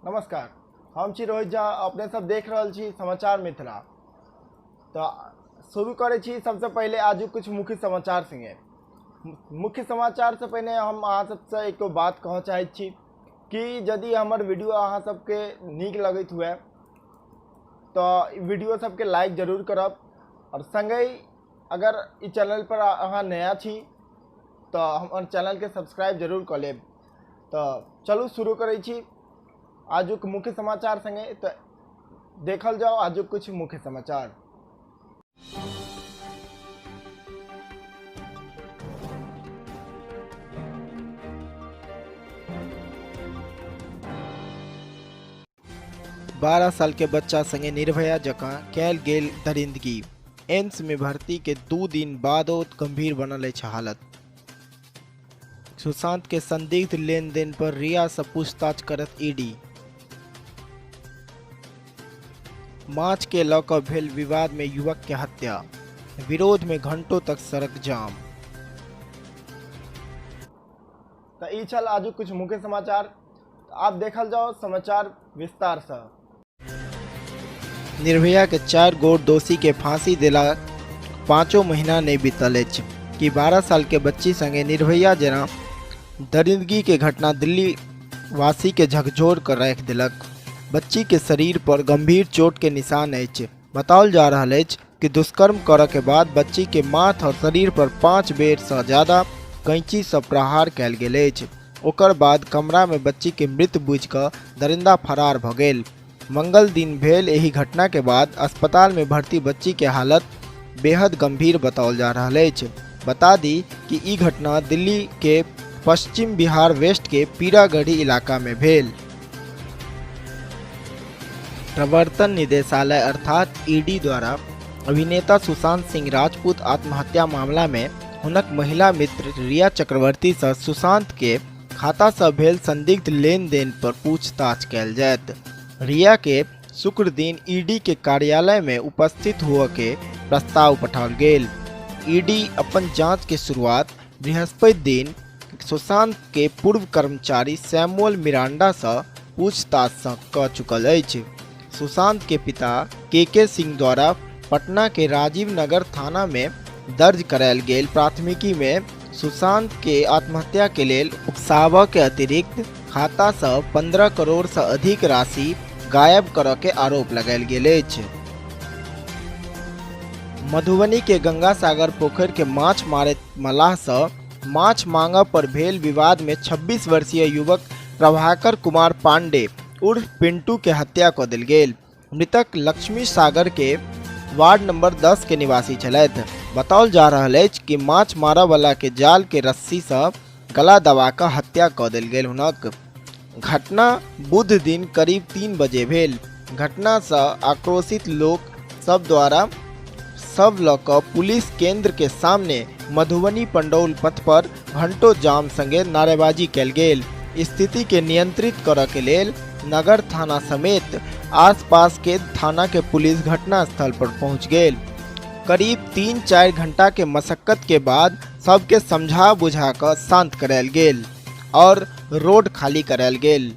नमस्कार, हम छी रोहित झा, अपने सब देख रहल छी समाचार मिथिला। तऽ शुरू करै छी सबसँ पहिले आजुक किछु मुख्य समाचार संगे। मुख्य समाचारसँ पहिने हम अहाँ सबसँ एक बात कहऽ चाहैत छी कि यदि हमर वीडियो अहाँ सबके नीक लगैत हुए तऽ वीडियो सबके लाइक जरूर करब, आओर सङ्गहि अगर ई चैनल पर अहाँ नया छी तऽ हमर चैनलके सब्सक्राइब जरूर कऽ लेब। तऽ चलू शुरू करै छी आजुक मुख्य समाचार सङ्गे। तऽ देखल जाउ आजुक किछु मुख्य समाचार। 12 साल के बच्चा संगे निर्भया जकाँ कयल गेल दरिंदगी, एम्स में भर्ती के 2 दिन बादो गंभीर बनल अछि हालत। सुशांत के संदिग्ध लेन देन पर रिया से पूछताछ करत ईडी। माछ के लऽ कऽ भेल विवाद में युवक के हत्या, विरोध में घंटों तक सड़क जाम। तऽ ई छल आजुक किछु मुख्य समाचार। आब देखल जाओ समाचार विस्तार से। निर्भया के 4 गोट दोषी के फांसी देला 5 महीना नहीं बीतल अछि कि 12 साल के बच्ची संगे निर्भया जेना दरिंदगी के घटना दिल्ली वासी के झकझोर कर राखि देलक। बच्ची के शरीर पर गंभीर चोट के निशान अछि। बताओल जा रहल अछि कि दुष्कर्म करऽ के बाद बच्ची के माथ और शरीर पर 5 बेर से ज्यादा कैंची से प्रहार कयल गेल अछि। ओकर बाद कमरा में बच्ची के मृत बुझि कऽ दरिंदा फरार भऽ गेल। मंगल दिन भेल एहि घटना के बाद अस्पताल में भर्ती बच्ची के हालत बेहद गंभीर बताओल जा रहल अछि। बता दी कि ई घटना दिल्ली के पश्चिम बिहार वेस्ट के पीरागढ़ी इलाका में भेल। प्रवर्तन निदेशालय अर्थात ईडी द्वारा अभिनेता सुशांत सिंह राजपूत आत्महत्या मामला में हुनक महिला मित्र रिया चक्रवर्ती से सुशांत के खाता से भेल संदिग्ध लेन देन पर पूछताछ कयल जायत। रिया के शुक्र दिन ईडी के कार्यालय में उपस्थित हुए के प्रस्ताव पठाओल गेल। ईडी अपन जांच के शुरुआत बृहस्पति दिन सुशांत के पूर्व कर्मचारी सैमुअल मिरांडा से पूछताछ कऽ चुकल अछि। सुशांत के पिता के सिंह द्वारा पटना के राजीव नगर थाना में दर्ज करायल गेल प्राथमिकी में सुशांत के आत्महत्या के लेल उकसाबऽ के अतिरिक्त खाता से 15 करोड़ से अधिक राशि गायब करऽ के आरोप लगायल गेल अछि। मधुबनी के गंगा सागर पोखरि के माछ मारैत मलाह से माछ मांगऽ पर भेल विवाद में 26 वर्षीय युवक प्रभाकर कुमार पांडे उर्फ पिंटू के हत्या कऽ देल गेल। मृतक लक्ष्मी सागर के वार्ड नंबर 10 के निवासी छलथि। बताओल जा रहल अछि कि माछ मारऽ वाला के जाल के रस्सी से गला दबा कऽ हत्या कऽ देल गेल। हुनक घटना बुध दिन करीब 3 बजे भेल। घटना से आक्रोशित लोक सब द्वारा सब लऽ कऽ पुलिस केंद्र के सामने मधुबनी पंडौल पथ पर घंटों जाम संगे नारेबाजी कयल गेल। स्थिति के नियंत्रित करऽ के लेल नगर थाना समेत आसपास के थाना के पुलिस घटनास्थल पर पहुंच गेल। करीब 3-4 घंटा के मशक्कत के बाद सबके समझा बुझा कऽ शांत करायल गेल और रोड खाली करायल गेल।